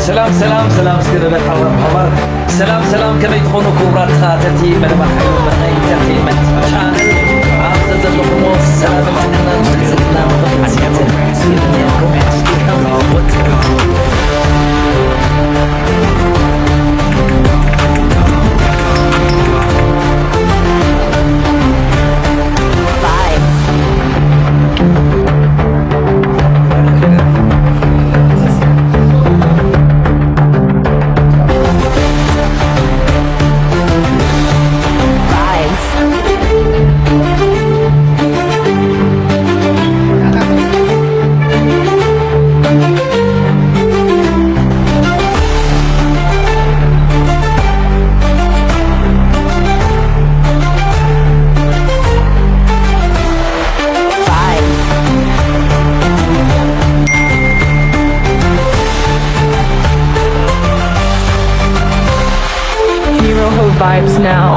ሰላም ሰላም ሰላም፣ እስኪ ንበል ሓባር ብሓባር። ሰላም ሰላም፣ ከመይ ትኾኑ ክቡራት ተኸታተልቲ መደባት ሓይሉ ናይ ኢንተርቴይንመንት ቻነል? ኣብ ዘለኹሞ ሰላምን ጥዕናን ብልጽግናን ፍቕርን ሓስያትን ይምነየልኩም። Come on, what to do? Miroho vibes now.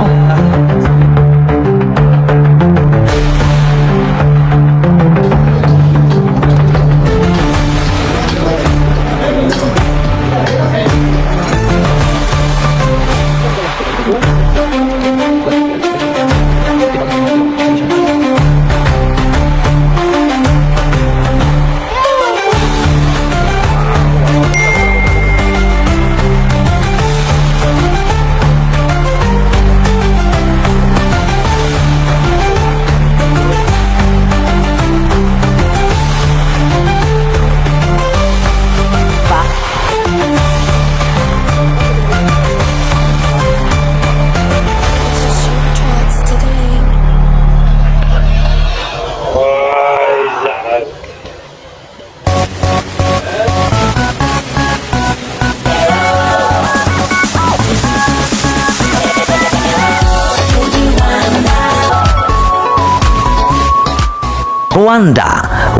ሩዋንዳ፣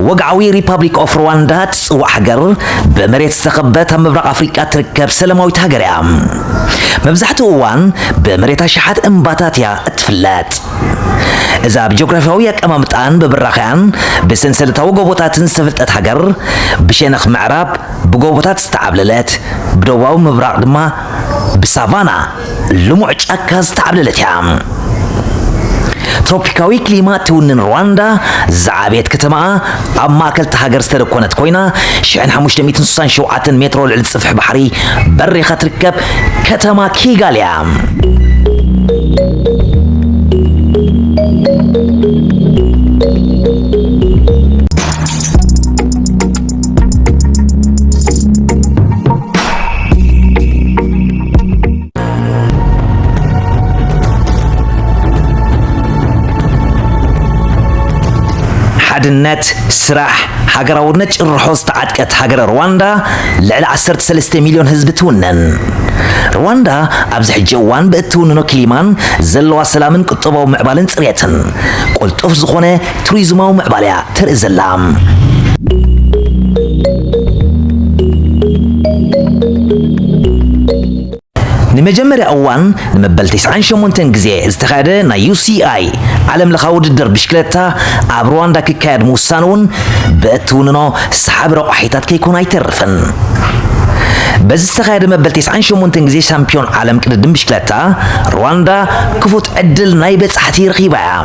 ወግዓዊ ሪፓብሊክ ኦፍ ሩዋንዳ ትጽዋዕ ሃገር፣ ብመሬት ዝተኸበት ኣብ ምብራቕ ኣፍሪቃ ትርከብ ሰላማዊት ሃገር እያ። መብዛሕትኡ እዋን ብመሬት ኣሽሓት እምባታት እያ እትፍለጥ። እዛ ብጂኦግራፊያዊ ኣቀማምጣን ብብራኸያን ብሰንሰለታዊ ጎቦታትን ዝተፈልጠት ሃገር፣ ብሸነኽ ምዕራብ ብጎቦታት ዝተዓብለለት፣ ብደቡባዊ ምብራቕ ድማ ብሳቫና ልሙዕ ጫካ ዝተዓብለለት እያ። ትሮፒካዊ ክሊማ ትውንን ሩዋንዳ፣ ዝዓበየት ከተማኣ ኣብ ማእከል እታ ሃገር ዝተደኮነት ኮይና፣ ሽሕን ሓሙሽተ ሚእትን ስሳን ሸውዓተን ሜትሮ ልዕሊ ጽፍሒ ባሕሪ በሪኻ ትርከብ ከተማ ኪጋሊ እያ። ሓድነት፣ ስራሕ፣ ሃገራውነት ጭርሖ ዝተዓጥቀት ሃገረ ሩዋንዳ ልዕሊ ዓሰርተ ሰለስተ ሚልዮን ህዝቢ ትውንን። ሩዋንዳ ኣብዚ ሕጂ እዋን ብእትውንኖ ክሊማን ዘለዋ ሰላምን ቁጠባዊ ምዕባለን ጽሬትን ቅልጡፍ ዝኾነ ቱሪዝማዊ ምዕባለ እያ ተርኢ ዘላ። ንመጀመርያ እዋን ንመበል ተስዓን ሸሞንተን ግዜ ዝተኻየደ ናይ ዩ ሲ ኣይ ዓለም ለኻዊ ውድድር ብሽክለታ ኣብ ሩዋንዳ ክካየድ ምውሳኑ እውን ብእትውንኖ ሰሓቢ ረቋሒታት ከይኮነ ኣይተርፍን። በዚ ዝተኻየደ መበል ተስዓን ሸሞንተን ግዜ ሻምፒዮን ዓለም ቅድድም ብሽክለታ ሩዋንዳ ክፉት ዕድል ናይ በጻሕቲ ረኺባ እያ።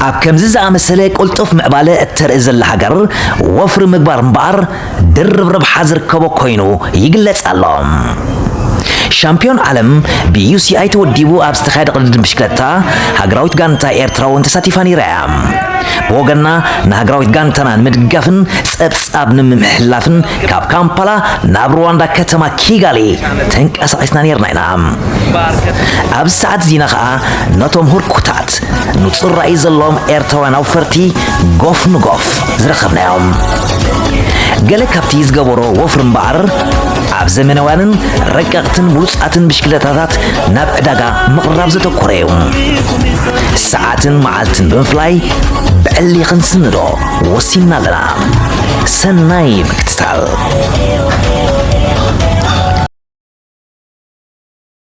ኣብ ከምዚ ዝኣመሰለ ቅልጡፍ ምዕባለ እተርኢ ዘላ ሃገር፣ ወፍሪ ምግባር እምበኣር ድርብ ረብሓ ዝርከቦ ኮይኑ ይግለጽ ኣሎ። ሻምፒዮን ዓለም ብ ዩ ሲ ኣይ ተወዲቡ ኣብ ዝተኻየደ ቅድድም ብሽክለታ፣ ሃገራዊት ጋንታ ኤርትራ እውን ተሳቲፋ ነይራ እያ። ብወገንና፣ ንሃገራዊት ጋንታና ንምድጋፍን ጸብጻብ ንምምሕልላፍን ካብ ካምፓላ ናብ ሩዋንዳ ከተማ ኪጋሊ ተንቀሳቒስና ነይርና ኢና። ኣብዚ ሰዓት እዚና ኸኣ ነቶም ህርኩታት ንጹር ራእይ ዘለዎም ኤርትራውያን ኣውፈርቲ ጎፍ ንጎፍ ዝረኸብናዮም። ገለ ካብቲ ዝገበሮ ወፍሪ እምበኣር፣ ኣብ ዘመናውያንን ረቀቕትን ብሉጻትን ብሽክለታታት ናብ ዕዳጋ ምቕራብ ዘተኮረ እዩ። ሰዓትን መዓልትን ብምፍላይ ብዕሊ ክንስንዶ ወሲንና ኣለና። ሰናይ ምክትታል።